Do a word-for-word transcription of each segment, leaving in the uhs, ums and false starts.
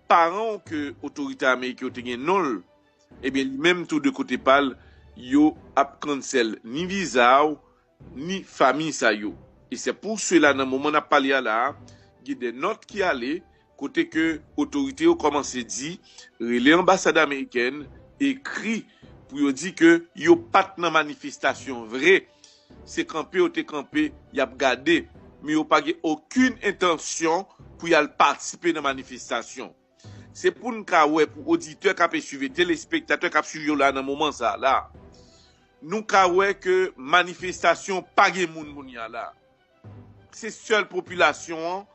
paran w ke otorite ameriken yo te gen non l, ebyen, li menm tou de kote pa l, yo ap cancel ni viza w, ni fanmi sa yo. E se pou sela, nan moman n ap pale a la a, gen de nòt ki ale, kote ke otorite yo kòmanse di, rele anbasad amerikèn, ekri pou yo di ke yo pa t nan manifestasyon vre. Se kanpe yo te kanpe, y ap gade, men yo pa gen okenn entansyon pou y al patisipe nan manifestasyon. Se pou n ka wè, pou oditè k ap swiv, telespektatè k ap swiv yo la nan moman sa a la, nou ka wè ke manifestasyon pa gen moun kounye a la. Se sèl popilasyon an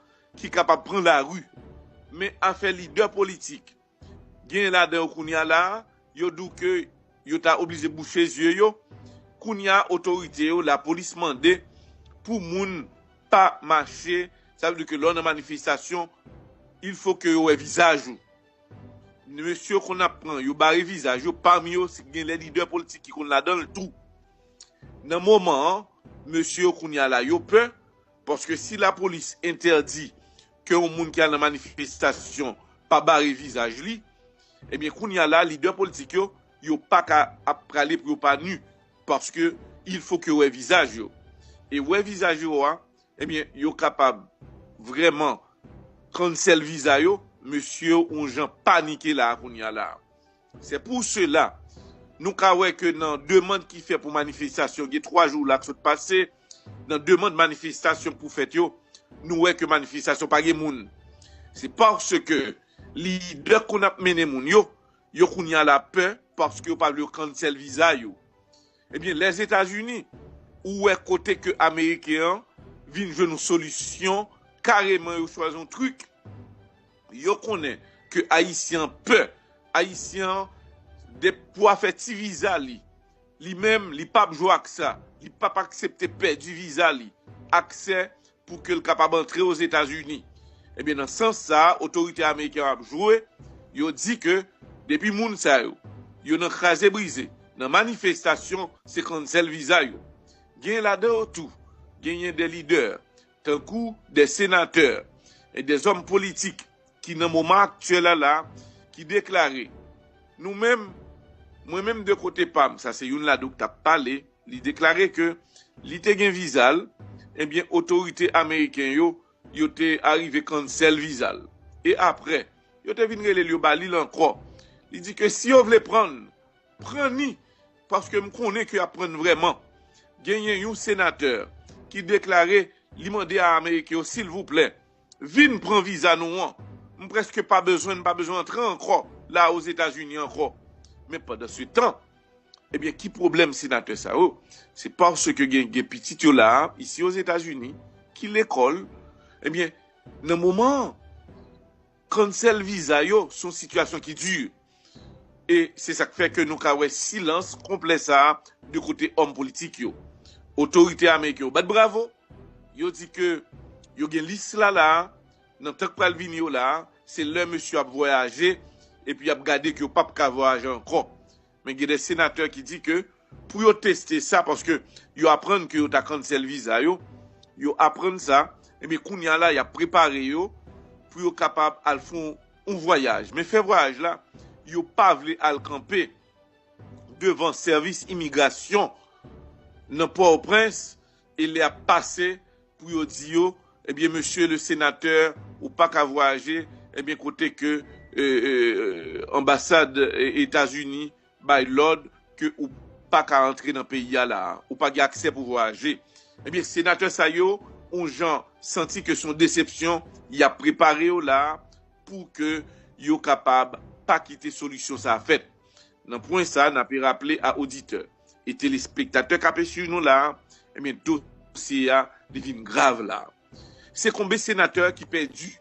ki kapab pran lari. Men afè lidè politik, gen ladan yo kounye a la, yo di w ke yo ta oblije bouche zye yo. Kounye a, otorite yo, lapolis mande pou moun pa mache. Sa vle di ke lè w nan manifestasyon, il faut que yo wè vizaj ou. Mesye yo konn ap pran, yo bare vizaj yo, pami yo, gen lè lidè politik ki konn ladan l tou. Nan moman an, mesye yo kounye a la, yo pè, paske si lapolis entèdi ke yon moun ki al nan manifestasyon pa bare vizaj li, ebyen, kounye a la, lidè politik yo, yo pa ka ap prale pou yo pa ni, paske il faut que yo wè vizaj yo. E wè vizaj yo a, ebyen, yo kapab vrèman cancel viza yo, mesye yo yon jan panike la a kounye a la. Se pou sela, nou ka wè ke nan demann ki fè pou manifestasyon, gen twa jou la k sot pase, nan demann manifestasyon pou fèt yo, nou wè ke manifestasyon pa gen moun. Se paske lidè konn ap mennen moun yo, yo kounye a la pè paske yo pa vle yo cancel viza yo. Ebyen, Lèzetazini, ou wè kote ke Ameriken an vin jwenn yon solisyon, kareman yo chwazi yon trik. Yo konnen ke Ayisyen an pè. Ayisyen an, de, pou afè ti viza li, li menm, li p ap jwe ak sa. Li p ap aksepte pèdi viza li. Aksè pou ke l kapab antre Ozetazini. Ebyen, nan sans sa a, otorite ameriken ap jwe, yo di ke depi moun sa yo, yo nan kraze brize, nan manifestasyon, se cancel viza yo. Gen ladan yo tou, genyen de lidè, tankou de senatè e de zòm politik ki nan moman aktyèl la la, ki deklare, nou menm, mwen menm de kote pa m, sa se youn ladan yo k t ap pale, li deklare ke li te gen viza l, ebyen, otorite ameriken yo, yo te arive cancel viza l. E apre, yo te vin rele l, yo ba li l ankò. Li di ke si yo vle pran l, pran ni, paske m konnen ke y ap pran n vrèman. Genyen yon senatè ki deklare li mande a Ameriken yo, silvouplè, vin pran viza nou an. M prèske pa bezwen, m pa bezwen antre ankò la Ozetazini ankò. Men pandan se tan, ebyen, ki pwoblèm senatè sa yo? Se paske gen, gen pitit yo la a, isi Ozetazini, ki lekòl. Ebyen, nan moman an, cancel viza yo, se yon sitiyasyon ki di. E se sa k fè ke nou ka wè silans konplè sa a de kote òm politik yo. Otorite ameriken yo bat bravo, yo di ke yo gen lis la la a, nan tan k pral vini yo la a, se lè mesye yo ap vwayaje, epi y ap gade ke yo p ap ka vwayaje ankò. Men gen de senatè ki di ke pou yo teste sa, paske yo aprann ke yo ta cancel viza yo, yo aprann sa, ebyen, kounye a la, y ap prepare yo pou yo kapab al fè yon, yon vwayaj. Men fè vwayaj la, yo pa vle al kanpe devan sèvis imigrasyon nan Pòtoprens, e lè y ap pase pou yo di yo, ebyen, mesye le senatè, ou pa ka vwayaje, ebyen, kote ke, e, e, e, anbasad, e, Etazini bay lòd ke ou pa ka antre nan peyi a la a, ou pa gen aksè pou vwayaje. Ebyen, senatè sa yo, yon jan santi ke se yon desepsyon, y ap prepare yo la a pou ke yo kapab pa kite solisyon sa a fèt. Nan pwen sa, n ape raple a oditè e telespektatè k ape swiv nou la a, ebyen, dosye a, li vin grav la a. Se konbe senatè ki pèdi,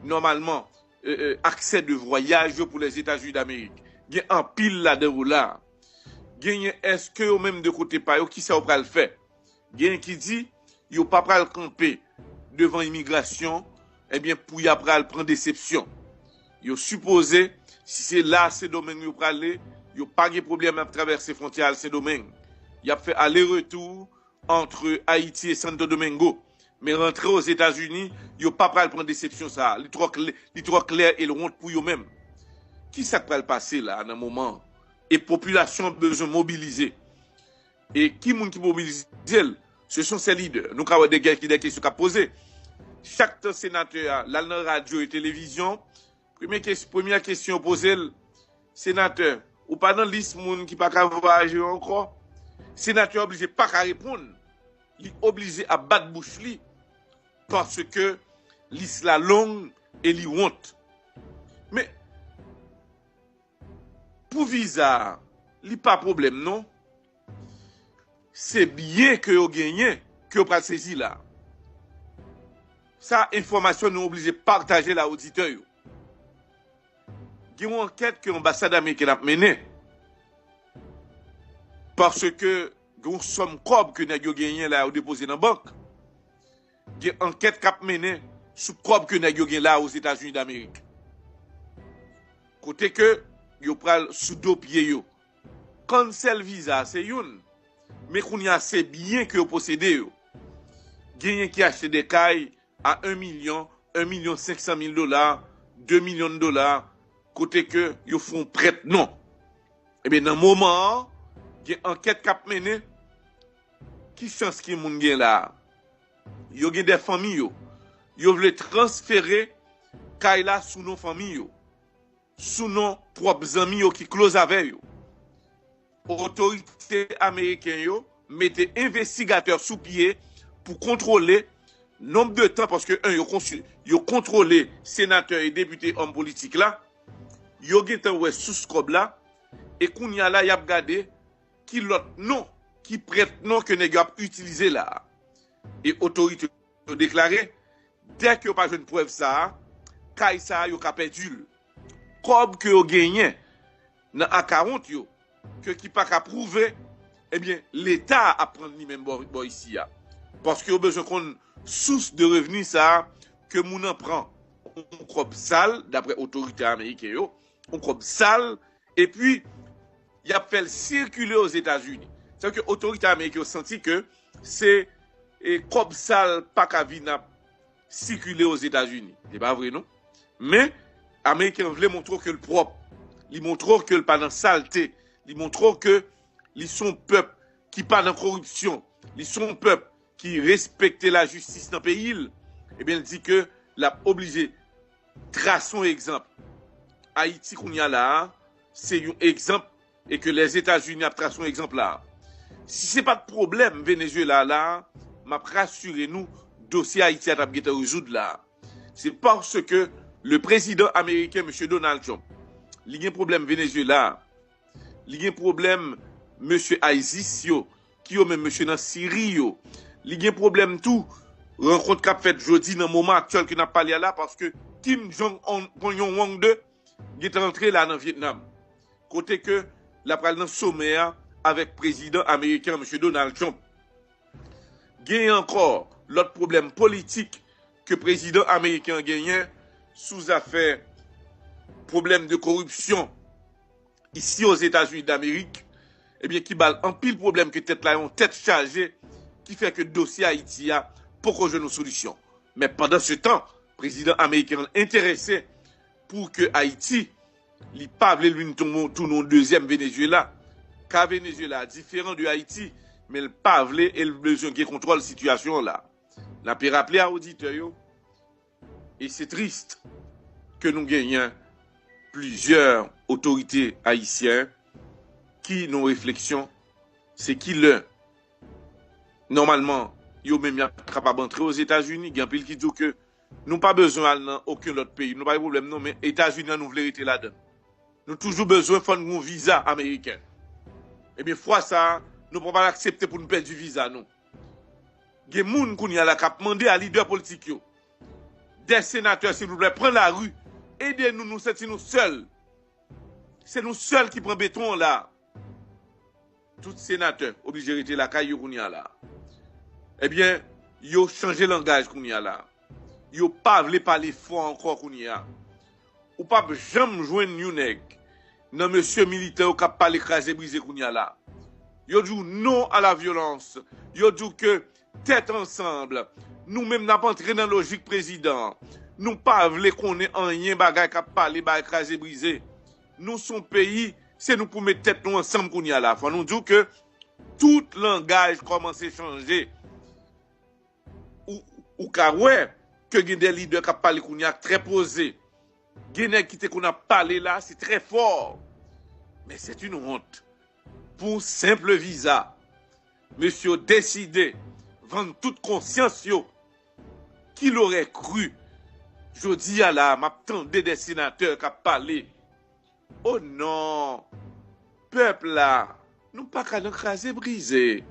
nòmalman, e, e, aksè de vwayaj yo pou Lèzetazini Damerik. Gen anpil ladan yo la a. Genyen, èske yo menm de kote pa yo, kisa yo pral fè? Genyen ki di, yo pa pral kanpe devan imigrasyon, ebyen, pou y a pral pran desepsyon. Yo sipoze, si se la Sendomeng yo prale, yo pa gen pwoblèm ap travèse fwontyè al Sendomeng. Y ap fè ale retou ant Ayiti e Santo Domingo. Men rantre Ozetazini, yo pa pral pran desepsyon sa a. Li twò klè, li twò klè e l wont pou yo menm. Ki sa k pral pase la nan moman an? E popilasyon an bezwen mobilize. E ki moun ki mobilize l? Se son sèl lidè. Nou ka wè de gen ki de kesyon k ap poze. Chak tan senatè a l al nan radyo e televizyon, premye kes, premyè kesyon yo poze l, senatè, ou pa nan lis moun ki pa ka vwayaje yo ankò? Senatè a oblije pa ka reponn. Li oblije ap bat bouch li paske lis la long e li wont. Men, pou viza a, li pa pwoblèm non. Se byen ke yo genyen ke yo pral sezi la. Sa enfòmasyon nou oblije pataje la oditè yo. Gen yon ankèt ke anbasad ameriken ap mennen. Paske gen yon sòm kòb ke nèg yo genyen la yo depoze nan bank. Gen ankèt k ap mennen sou kòb ke nèg yo gen la Ozetazini Damerik. Kote ke yo pral sou do pye yo. Cancel viza se youn. Men kounye a se byen ke yo posede yo. Genyen ki achte de kay a en milyon, en milyon senk san mil dola, de milyon dola, kote ke yo fè yon prèt non. Ebyen, nan moman an, gen ankèt k ap mennen. Ki chans ki moun gen la a? Yo gen de fanmi yo. Yo vle transfere kay la sou non fanmi yo, sou non pwòp zanmi yo ki close avè yo. Otorite ameriken yo mete envestigatè sou pye pou kontwole nonb de tan, paske, en, yo, yo kontwole senatè e depite, òm politik la. Yo gentan wè sous kòb la. E kounye a la, y ap gade ki lòt non, ki prèt non ke nèg yo ap itilize la a. E otorite yo deklare, dèk yo pa jwenn prèv sa a, kay sa a, yo ka pèdi l. Kòb ke yo genyen nan akawont yo, ke ki pa ka pwouve, ebyen, Leta a ap pran li menm bò, bò isi a. Paske yo bezwen konn sous de revni sa a ke moun nan pran. Yon kòb sal, daprè otorite ameriken yo, yon kòb sal, epi y ap fè l sikile Ozetazini. Sa vle di ke otorite ameriken yo santi ke se, e, kòb sal pa ka vin ap sikile Ozetazini. Se pa vre non. Men, ameriken vle montre w ke l pwòp. Li montre w ke l pa nan salte. Li montre w ke li se yon pèp ki pa nan koripsyon. Li se yon pèp ki respekte lajistis nan peyi l. Ebyen, l di ke l ap oblije trase yon egzanp. Ayiti kounye a la a, se yon egzanp e ke Lèzetazini ap trase yon egzanp la a. Si se pa t pwoblèm Venezuela la a, m ap rasire nou, dosye Ayiti a t ap gentan rezoud la a. Se paske le prezidan ameriken, mesye Donald Trump, li gen pwoblèm Venezuela a, li gen pwoblèm mesye ISIS yo, ki yo menm mesye nan Siri yo. Li gen pwoblèm tou, rankont k ap fèt jodi nan moman aktyèl ke n ap pale a la, paske Kim Jong Un, Jong Un de, gentan antre la nan Vietnam. Kote ke l ap pral nan somè a avèk prezidan ameriken an, mesye Donald Trump. Genyen ankò lòt pwoblèm politik ke prezidan ameriken an genyen sou zafè pwoblèm de koripsyon isi Ozetazini Damerik, ebyen, ki ba l anpil pwoblèm ke tèt la yon tèt chaje, ki fè ke dosye Ayiti a poko jwenn yon solisyon. Men pandan se tan, prezidan ameriken an enterese pou ke Ayiti, li pa vle l vin tonbe, tounen yon dezyèm Venezuela. Ka Venezuela a diferan de Ayiti, men l pa vle e l bezwen gen kontwòl sitiyasyon an la. N ape raple a oditè yo, e se tris ke nou genyen plizyè otorite ayisyen ki nan refleksyon, se ki lè, nòmalman, yo menm y ap kapab antre Ozetazini. Gen anpil ki di w ke nou pa bezwen al nan okenn lòt peyi, nou pa gen pwoblèm non, men Etazini an nou vle rete ladan l. Nou toujou bezwen fò n gen yon viza ameriken. Ebyen, fwa sa a, nou pa pral aksepte pou n pèdi viza nou. Gen moun kounye a la k ap mande a lidè politik yo, de senatè, silvouplè, pran lari, ede nou, nou santi nou sèl. Se nou sèl ki pran beton an la. Tout senatè oblije rete lakay yo kounye a la. Ebyen, yo chanje langaj kounye a la. Yo pa vle pale fò ankò kounye a. Ou p ap janm jwenn yon nèg nan mesye militan yo k ap pale kraze brize kounye a la. Yo di w non à la violence. Yo di w ke tèt ansanm, Nou menm n ap antre nan lojik prezidan an. Nou pa vle konnen anyen bagay k ap pale, bagay kraze brize. Nou se yon peyi, se nou pou met tèt nou ansanm kounye a la. Fò nou di w ke tout langaj kòmanse chanje. Ou, ou ka wè ke gen de lidè k ap pale kounye a trè poze. Gen nèg ki te konn ap pale la, se trè fò. Men c'est une honte. Pou senp viza, mesye yo deside vann tout konsyans yo. Qui l'aurait cru? Jodi a la, m ap tande de senatè k ap pale. O non! Pèp la, nou pa ka nan kraze brize.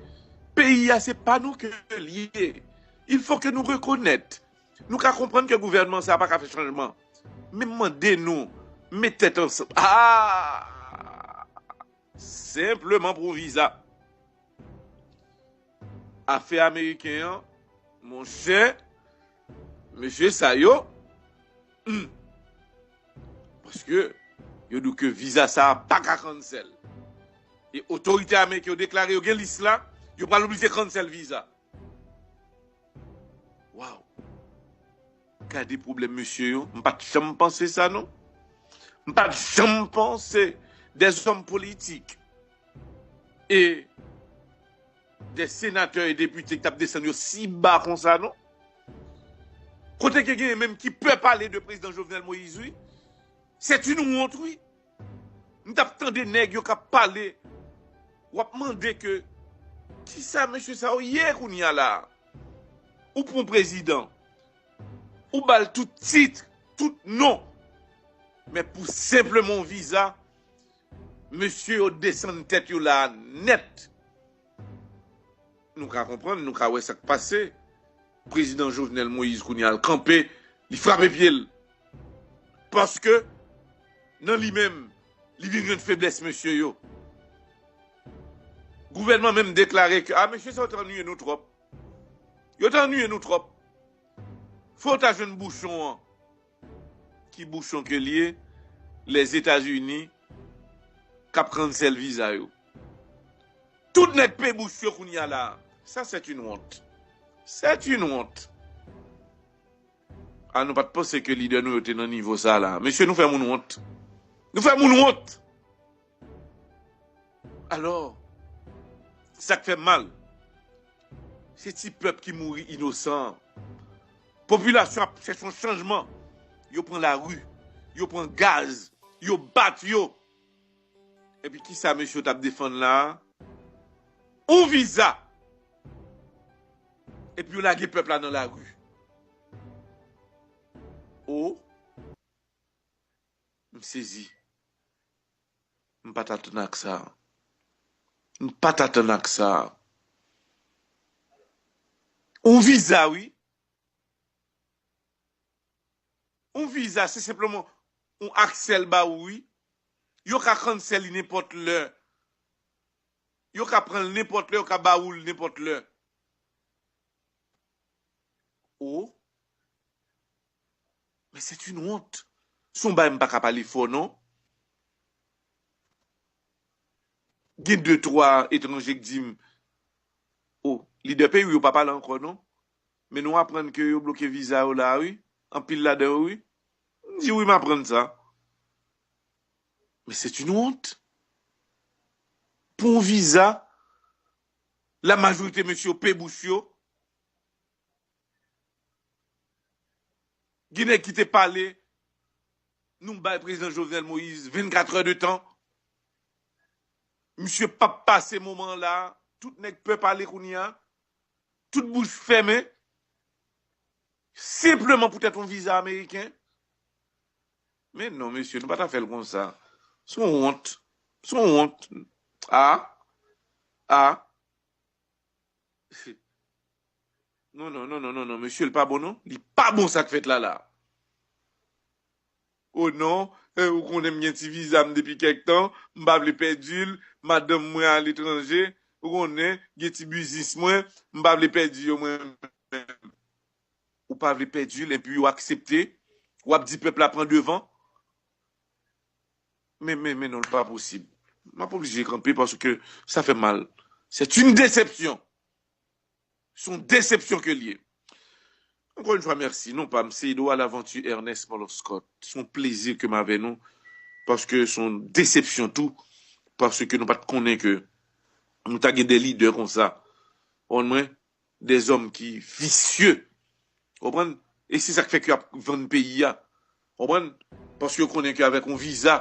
Peyi a, se pa nou ke l ye. Il faut que nou rekonèt. Nou ka konprann ke gouvènman sa a pa ka fè chanjman. Men m mande nou, met tèt ansanm. Ah! Senpleman pou yon viza. Afè ameriken an, monchè, mesye sa yo, hmm. Paske yo di ke viza sa a pa ka cancel. E otorite ameriken yo deklare yo gen lis la, yo pral oblije cancel viza. Waw! Gade pwoblèm mesye yo. M pa t janm panse sa, non. M pa t janm panse de zòm politik e de senatè e depite ki t ap desann yo si ba konsa, non. Kote ke genyen menm ki pè pale de prezidan Jovenel Moïse, wi. C'est une honte, wi. M t ap tande nèg yo k ap pale. W ap mande ke, kisa mesye sa yo ye kounye a la? Ou pran prezidan, ou ba l tout tit, tout non. Men pou senpleman yon viza, mesye yo desann tèt yo la nèt. Nou ka konprann, nou ka wè sa k pase. Prezidan Jovenel Moïse kounye a l kanpe, li frape pye l. Paske, nan li menm, li vin jwenn feblès mesye yo. Gouvènman menm deklare ke, a, mesye sa yo te annuiye nou twòp. Yo te annuiye nou twòp. Fò yo ta jwenn bouchon an. Ki bouchon ke l ye? Lèzetazini k ap cancel viza yo. Tout nèg pe bouch yo kounye a la. Sa, c'est une honte. C'est une honte. A, nou pa t panse ke lidè nou yo te nan nivo sa la. Mesye, nou fè moun wont. Nou fè moun wont. Alò, sa k fè m mal, se ti pèp ki mouri inosan an. Popilasyon ap chèche yon chanjman. Yo pran lari, yo pran gaz, yo bat yo. Epi kisa mesye yo t ap defann la a? Yon viza. Epi yo lage pèp la nan lari. O, m sezi. M pa t atann ak sa. M pa t atann ak sa. Yon viza, wi. Yon viza, se senpleman yon aksè l ba ou, wi. Yo ka cancel li nenpòt lè. Yo ka pran l nenpòt lè, yo ka ba ou l nenpòt lè. O, men c'est une honte. Se yon bagay m pa ka pale fò, non. Gen de, twa etranje k di m, o, lidè peyi w yo pa pale ankò, non. Men nou aprann ke yo bloke viza yo la, wi. Anpil ladan yo, wi. M di, wi, m aprann sa. Men c'est une honte. Pou yon viza, la majorite mesye yo pe bouch yo. Gen nèg ki te pale, nou bay prezidan Jovenel Moïse vennkat è de tan. Misye p ap pase moman an la. Tout nèg pè pale kounye a. Tout bouch fèmen. Senpleman poutèt yon viza ameriken. Men non, mesye, nou pa ta fè l konsa. Se yon wont. Se yon wont. A. A. Non, non, non, non, non, non, mesye, l pa bon, non. Li pa bon sa k fèt la, la. O non, eh, ou konnen m gen ti viza m depi kèk tan, m pa vle pèdi l, madanm mwen aletranje, ou konnen, gen ti biznis mwen, m pa vle pèdi yo mwen menm. Ou pa vle pèdi l, epi ou aksepte, w ap di pèp la pran devan. Men, men, men non, l pa posib. M ap oblije kanpe paske sa fè mal. C'est une déception. Se yon desepsyon ke l ye. Encore une fois, merci. Non pa m, se Edouard Laventure Ernest Molo Scott. Se yon plezi ke m avè nou, paske se yon desepsyon tou, paske nou pa t konnen ke nou ta gen de lidè konsa. Ou konprann mwen? De zòm ki visye. Ou konprann? E se sa k fè ke y ap vann peyi a. Ou konprann? Paske yo konnen ke avèk yon viza,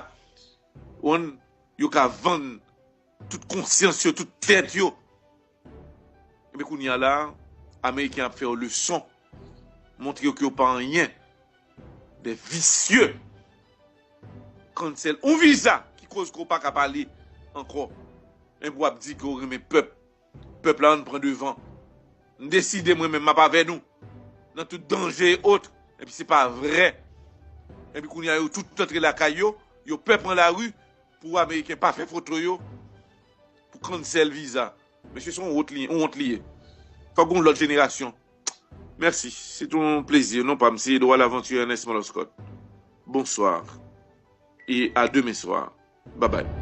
ou konprann, yo ka vann tout konsyans yo, tout tèt yo. Epi kounye a la, Ameriken ap fè yo leson, montre yo ke yo pa anyen. De visye. Cancel yon viza ki koz ke w pa ka pale ankò. Epi w ap di ke w renmen pèp. Pèp la, ann pran devan. M deside mwen menm, m ap avè nou nan tout danje e ot. Epi se pa vrè. Epi kounye a, yo tout antre lakay yo, yo pè pran lari pou Ameriken pa fè foto yo, pou cancel viza. Mesye, se yon wont li, yon wont li ye. Fòk gen yon lòt jenerasyon. Mèsi. Se yon plezi. Non pa m, se Edouard Laventure Ernest Molo Scott. Bonsoir. E a demen swa. Bye bye.